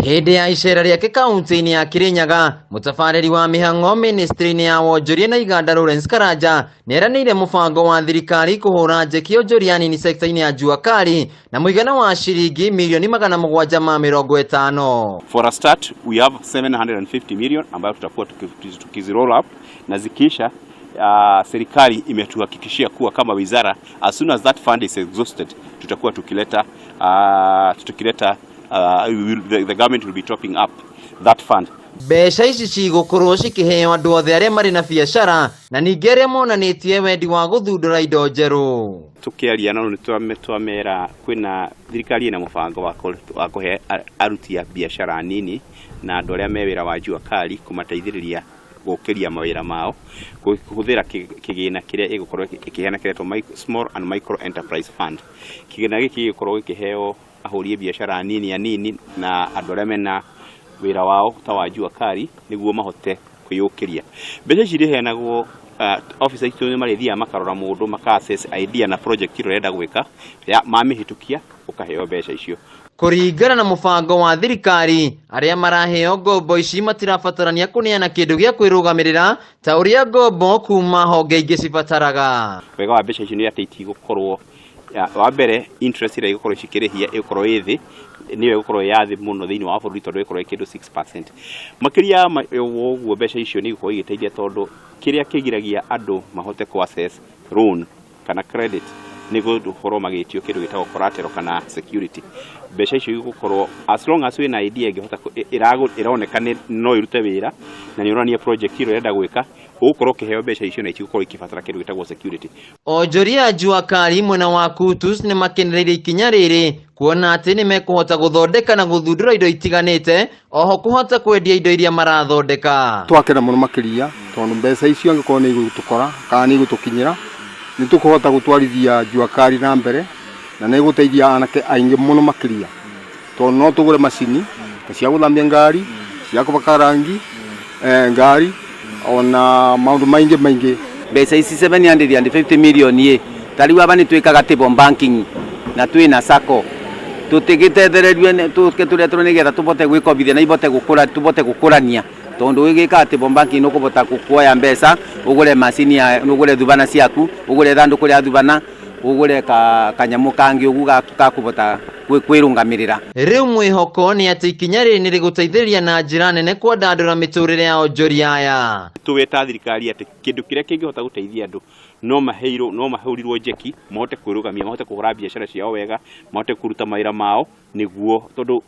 Hĩndĩ ya icera rĩake kaunti-inĩ ya Kirinyaga, mũtabarĩri wa mĩhang'o ministry-inĩ ya wonjoria na iganda Lawrence Karanja nĩeranĩire mũbango wa thirikari kũhũra njeki onjoria nini sekta-inĩ ya jua kali na mũigana wa ciringi mirioni 750. For a start, we have 750 million ambayo tutakuwa tukizi roll up na zikiisha, serikali imetuhakikishia kuwa kama wizara, as soon as that fund is exhausted, tutakuwa tukileta, the government will be topping up that fund. Mbeca ici cigũkorwo cikĩheo andũ othe arĩa marĩ na biacara na ningĩ arĩa monanĩtie wendi wa gũthundũra indo njerũ. Tukiaria no nĩ twamera kwĩna thirikari ĩna mũbango wa kũhe aruti a biacara nini na andũ arĩa me wĩra wa jua kali, kũmateithĩrĩria gũkĩria mawĩra mao kũhũthĩra kĩgĩna kĩrĩa ĩgũkorwo ĩkĩheana kĩretwo Small and Micro Enterprise Fund. Kĩgĩna gĩkĩ gĩgũkorwo gĩkĩheo ahũri a biacara nini anini na andũ arĩa mena wĩra wao ta wa jua kali nĩguo mahote kwĩyũkĩria. Mbeca ici irĩheanagwo, officer itũ nĩ marĩthiaga makarora mũndũ, maka assess idea na project ĩrĩa ũrenda gwĩka, mamĩhĩtũkia ũkaheo mbeca icio. Kũringana na mũbango wa thirikari, arĩa maraheo ngombo ici matirabatarania kũneana kĩndũ gĩa kwĩrũgamĩrĩra ta ũrĩa ngombo kuma honge ingĩ cibataraga. Wega wa mbeca icio nĩ atĩ itigũkorwo, wa mbere, interest ĩrĩa igũkorwo cikĩrĩhia ĩgũkorwo ĩ thĩ, nĩyo ĩgũkorwo ĩ ya thĩ mũno thĩinĩ wa bũrũri tondũ ĩgũkorwo ĩ kĩndũ 6%. Makĩria ya ũguo, mbeca icio nĩ igũkorwo igĩteithia tondũ kĩrĩa kĩgiragia andũ mahote kũ access loan kana credit nĩ gũkorwo magĩtio kĩndũ gĩtagwo collateral kana security. Mbeca icio igũkorwo, as long as wĩna idea ĩngĩhota ĩroneka no ĩrute wĩra na nĩ ũronania project ĩrĩa ũrenda gwĩka, ũgũkorwo ũkĩheo mbeca icio na itigũkorwo ikĩbatara kĩndũ gĩtagwo security. Onjoria a jua kali mwena wa Kutus nĩ makenereire ikinya rĩrĩ kuona atĩ nĩ mekũhota gũthondeka na gũthundũra indo itiganĩte, oho kũhota kwendia indo iria marathondeka. Twakena mũno makĩria tondũ mbeca icio angĩkorwo nĩ igũtũkora kana nĩ igũtũkinyĩra, nĩ tũkũhota gũtwarithia jua kali na mbere na nĩ ĩgũteithia anake aingĩ mũno makĩria tondũ no tũgũre macini ta cia gũthambia ngari, cia kũbaka rangi ngari, ona maũndũ maingĩ maingĩ. Mbeca ici 750 million ĩ ta rĩu aba nĩ twĩkaga table banking na twĩna sacco, tũtigĩtethererio tũke tũretwo nĩgetha tũbote gwĩkobithia na ibote gũkũra, tũbote gũkũrania, tondũ wĩgĩkaga table banking nĩ ũkũbota kuoya mbeca ũgũre macini ya ũgũre thubana ciaku, ũgũre ithandũkũ rĩa thubana, ũgũre kanyamũ kangĩ ũguo gakũbota kwĩrũngamĩrĩra. Rĩu mwĩhoko nĩ atĩ ikinya rĩrĩ nĩ rĩgũteithĩrĩria na njĩra nene kwandandũra mĩtũrĩre ya onjoria aya. Tũwe ta thirikari atĩ kĩndũ kĩrĩa kĩngĩhota gũteithia andũ no maheirwo, no mahũrirwo njeki mahote kwĩrũgamia, mahote kũhũra biacara ciao wega, mahote kũruta mawĩra mao nĩguo tondũ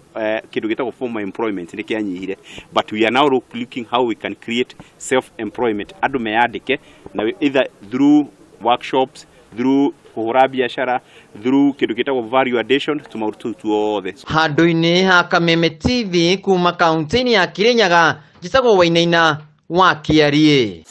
kĩndũ gĩtagwo formal employment nĩ kĩanyihire, but we are now looking how we can create self employment, andũ meyandĩke na either through workshops, through kũhũra biacara, through kĩndũ gĩtagwo value addition, tũmaũndũ tũu tuothe. Handũ-inĩ ha Kameme TV kuma kaunti-inĩ ya Kirinyaga, njĩtagwo Wainaina wa Kĩariĩ.